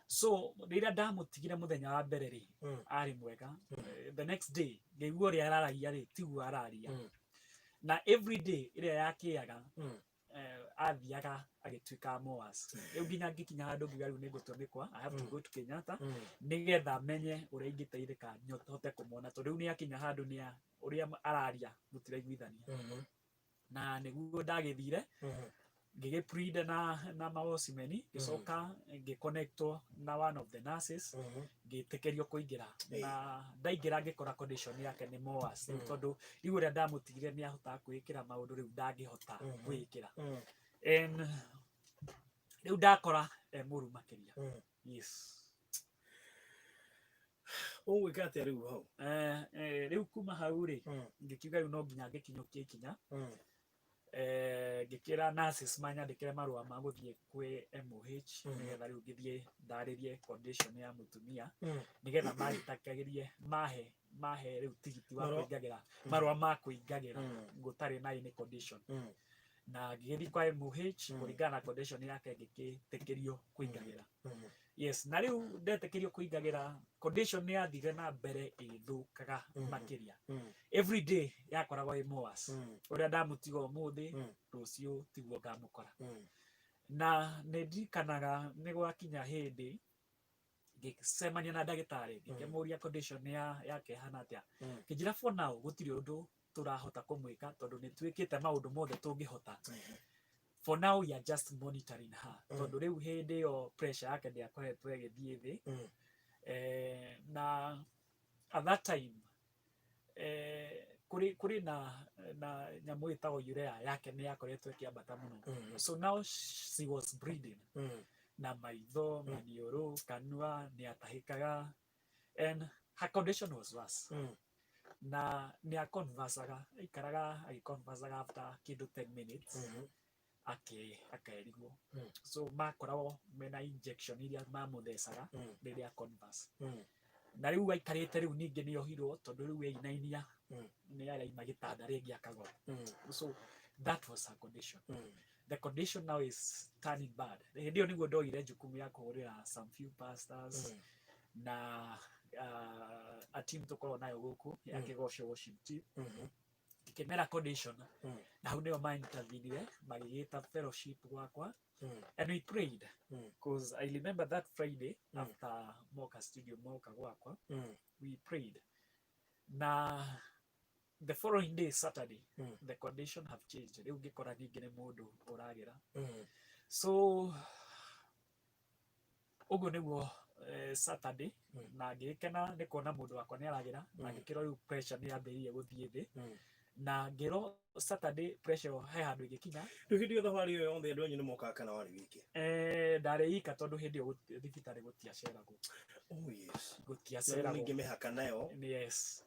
B: So rĩrĩa ndamũtigire mũthenya wa mbere rĩ, arĩ mwega. The next day ngĩigua ũrĩa araragia rĩ, tiguo araria. Na every day ĩrĩa yakĩaga, athiaga agĩtuĩka more worse. Rĩu nginya ngĩkinya handũ ngiuga rĩu nĩ ngũtua mĩkwa, I have to go to Kenyatta nĩgetha menye ũrĩa ingĩteithĩka hote kũmwona, tondũ rĩu nĩ akinya handũ nĩ ũrĩa araria mũtiraiguithania. Na nĩguo ndagĩthire. Ngĩgĩ plead na mawocimeni, ngĩcoka ngĩconnectwo na one of the nurses, ngĩtĩkĩrio kũingĩra. Na ndaingĩra ngĩkora condition yake nĩ more worse rĩu, tondũ rĩu ũrĩa ndamũtigire nĩ ahotaga kwĩĩkĩra maũndũ, rĩu ndangĩhota kwĩĩkĩra. And rĩu ndakora e mũru makĩria. Yes.
A: Ũgwĩka atĩa rĩu hau?
B: Rĩu kuma hau rĩ, ngĩkiuga rĩu no nginya ngĩkinyũkie ikinya. Ngĩkĩra nurses manyandĩkĩre marũa ma gũthiĩ kwĩ MOH, nĩgetha rĩu ngĩthiĩ ndarĩrie condition ya mũtumia, nĩgetha magĩtakagĩrie mahe rĩu tigiti wa kũingagĩra, marũa ma kũingagĩra gũtarĩ na any condition. Na ngĩgĩthiĩ kwa MOH, kũringana na condition yake ngĩgĩtĩkĩrio kũingagĩra. Yes, na rĩu ndetĩkĩrio kũingagĩra, condition nĩ yathire na mbere ĩgĩthũkaga makĩria. Every day yakoragwo ĩ more worse. Ũrĩa ndamũtiga ũmũthĩ, rũciũ tiguo ngamũkora. Na nĩ ndirikanaga nĩ gwakinya hĩndĩ ngĩcemania na ndagĩtarĩ, ngĩkĩmũria condition yake ĩhana atĩa. Kĩnjĩra for now gũtirĩ ũndũ tũrahota kũmwĩka, tondũ nĩ twĩkĩte maũndũ mothe tũngĩhota. For now we are just monitoring her, tondũ rĩu hĩndĩ ĩyo pressure yake ndĩakoretwo ĩgĩthiĩ thĩ. Na at that time kũrĩ na nyamũ ĩtagwo urea yake nĩ yakoretwo ĩkĩambata mũno. So now she was bleeding na maitho, maniũrũ, kanua nĩ atahĩkaga, and her condition was worse. Na nĩ aconversaga, aikaraga agĩconversaga, after kĩndũ 10 minutes akerigwo. So makoragwo mena injection iria mamũthecaga rĩrĩa converse. Na rĩu aikarĩte, rĩu ningĩ nĩ ohirwo, tondũ rĩu einainia, nĩ araima gĩtanda rĩngĩ akagwa. So that was her condition. The condition now is turning bad. Hĩndĩ ĩyo nĩguo ndoire jukumu ya kũhũrĩra some few pastors na a team tũkoragwo nayo gũkũ ya Kĩgoco Worship Team, ngĩkĩmera condition. Na hau nĩo ma-intervenire, magĩgĩta fellowship gwakwa, and we prayed, because I remember that Friday after moka studio, moka gwakwa, we prayed, na the following day, Saturday, the condition have changed. Rĩu ngĩkora ningĩ nĩ mũndũ ũragĩra. So ũguo nĩguo Saturday, na ngĩgĩkena nĩ kuona mũndũ wakwa nĩ aragĩra, na ngĩkĩrwo rĩu pressure nĩ yambĩrĩirie gũthiĩ thĩ. Na ngĩrwo Saturday pressure ĩyo he handũ ĩgĩkinya.
A: Rĩu hĩndĩ ĩyo thabarĩ ĩyo yothe andũ anyu nĩ mokaga kana warĩ wiki?
B: Ndarĩ ika, tondũ hĩndĩ ĩyo thibitarĩ gũtiaceragwo.
A: Oh yes.
B: Gũtiaceragwo.
A: Ningĩ mĩhaka nayo.
B: Yes.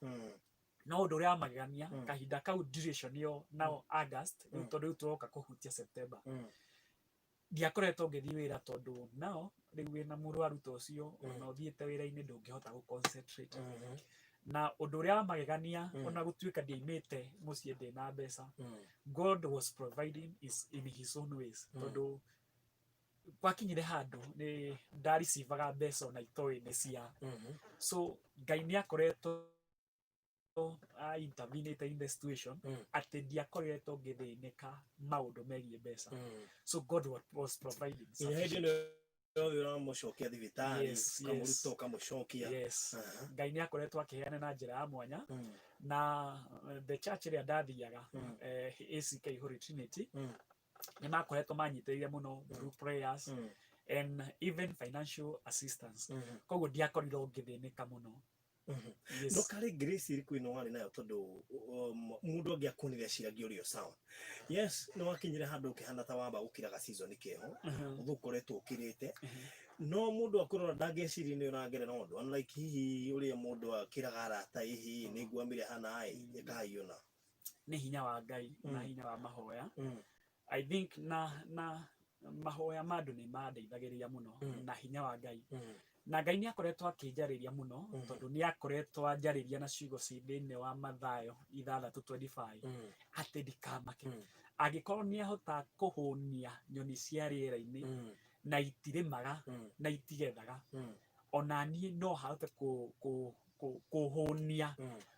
B: No ũndũ ũrĩa wa magegania, kahinda kau, duration ĩyo nao August rĩu, tondũ rĩu tũroka kũhutia September, ndiakoretwo ngĩthiĩ wĩra, tondũ nao rĩu wĩna mũrwaru ta ũcio, ona ũthiĩte wĩra-inĩ ndũngĩhota gũ concentrate. Na ũndũ ũrĩa wa magegania, ona gũtuĩka ndiaimĩte mũciĩ ndĩna mbeca, God was providing is in his own ways, tondũ gwakinyire handũ nĩ ndaricivaga mbeca ona itoĩ nĩ cia. So Ngai nĩ akoretwo intervenete in the situation, atĩ ndiakoretwo ngĩthĩnĩka maũndũ megiĩ mbeca. So God was providing
A: Nginya hĩndĩ
B: sufficient.
A: ĩno yothe ũramũcokia thibitarĩ,
B: Yes.
A: ũkamũruta, ũkamũcokia.
B: Yes. Ngai nĩ akoretwo akĩheana na njĩra ya mwanya. Na the church ĩrĩa ndathiaga, ACK Holy Trinity, nĩ makoretwo manyitĩrĩire mũno through prayers and even financial assistance. Koguo ndiakorirwo ngĩthĩnĩka mũno. Yes.
A: No karĩ grace ĩrĩkũ ĩno warĩ nayo, tondũ mũndũ angĩakuonire aciragia ũrĩ o sawa? Yes, nĩ wakinyire handũ ũkĩhana ta wamba gũkiraga season keho, ũthũ ũkoretwo ũkirĩte, no mũndũ akũrora ndangĩciria nĩ ũragerera ũndũ, unlike hihi ũrĩa mũndũ akĩraga arata, hihi nĩ ngwamire hana ĩ ĩkahaiona.
B: Nĩ hinya wa Ngai na hinya wa mahoya. I think na mahoya ma andũ nĩ mandeithagĩrĩria mũno, na hinya wa Ngai. Na Ngai nĩ akoretwo akĩnjarĩria mũno, tondũ nĩ akoretwo anjarĩria na ciugo ci thĩinĩ wa Mathayo 6:25, atĩ ndikamake angĩkorwo nĩ ahota kũhũnia nyoni cia rĩera-inĩ, na itirĩmaga na itigethaga, ona niĩ no hahote kũhũnia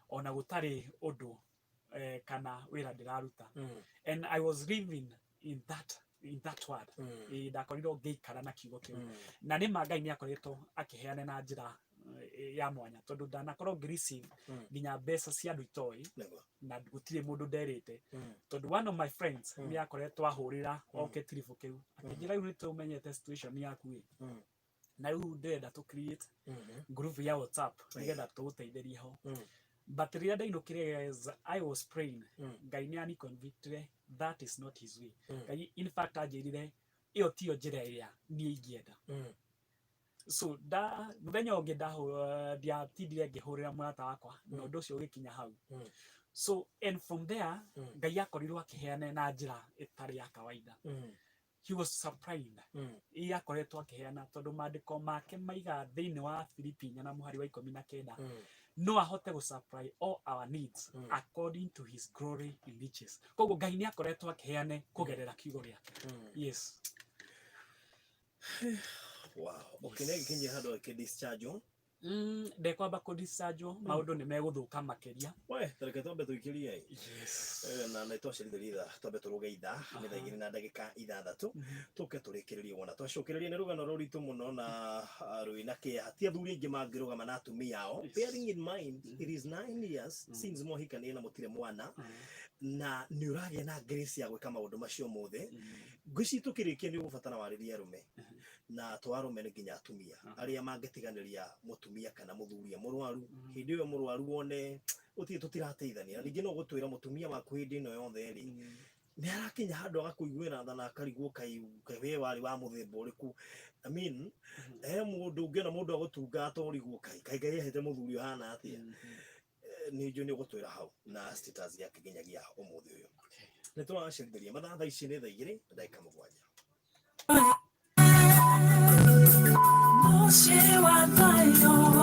B: ona gũtarĩ ũndũ kana wĩra ndĩraruta. And I was living in that word. Ndakorirwo ngĩikara na kiugo kĩu, na nĩ ma Ngai nĩ akoretwo akĩheana na njĩra Ya mwanya tondũ ndanakorwo ngĩ receive nginya mbeca cia andũ itoĩ na gũtirĩ mũndũ nderĩte, tondũ one of my friends nĩ akoretwo ahũrĩra oke tiribũ kĩu, akĩnjĩra, "Rĩu nĩ tũmenyete situation yaku ĩ, na rĩu ndĩrenda tũ create group ya WhatsApp nĩgetha tũgũteithĩrie ho." But rĩrĩa ndainũkire, as I was praying, Ngai nĩ ani convicted that is not his way. Ngai in fact anjĩrire ĩyo tiyo njĩra ĩrĩa niĩ ingĩenda. So da mũthenya ũngĩ ndiatindire ngĩhũrĩra mũrata wakwa na ũndũ ũcio ũgĩkinya hau. So and from there, Ngai akorirwo akĩheana na njĩra ĩtarĩ ya kawaida. He was surprised iria akoretwo akĩheana, tondũ maandĩko make maiga thĩinĩ wa Filipi 4 na mũhari wa 19, no ahote gũ supply all our needs according to his glory in riches. Koguo Ngai nĩ akoretwo akĩheane kũgerera kiugo gĩake. Yes.
A: Wow. Okay, nĩ gĩkinyia handũ akĩ discharge?
B: Ndekwamba kũ discharge, maũndũ nĩ megũthũka makĩria.
A: We, tareke twambe tũikĩrie.
B: Yes.
A: Na nĩ twacerithĩria ithaa, twambe tũrũge ithaa. Nĩ thaa 2:06. Tũke tũrĩkĩrĩrie wona twacokereria. Nĩ rũgano rũritũ mũno na rwĩna kĩeha. Ti athuri aingĩ mangĩrũgama na atumia ao. Bearing in mind it is 9 years since mwahikania na mũtirĩ mwana, na nĩ ũragĩa na grace ya gwĩka maũndũ macio mothe. Ngwĩciria tũkĩrĩkia nĩ ũgũbatara warĩrie arũme, na to arũme, nĩ nginya atumia arĩa mangĩtiganĩria mũtumia kana mũthuri mũrwaru. Hĩndĩ ĩyo mũrwaru wone ũtirĩ tũtirateithania. Na ningĩ no gũtwĩra mũtumia waku hĩndĩ ĩno yothe rĩ, nĩ arakinya handũ agakũiguĩra tha na akarigwo kaĩ kaĩ we warĩ wa mũthemba ũrĩkũ. I mean, he mũndũ ũngĩona mũndũ agũtunga atorigwo kaĩ kaĩ Ngai ahete mũthuri ũhana atĩa. Nĩ njũĩ nĩ ũgũtwĩra hau na status yake nginyagia ũmũthĩ ũyũ. Nĩ tũracerithĩria mathaa, thaa ici nĩ thaa 2:07.
C: Mũciĩ wa thayũ.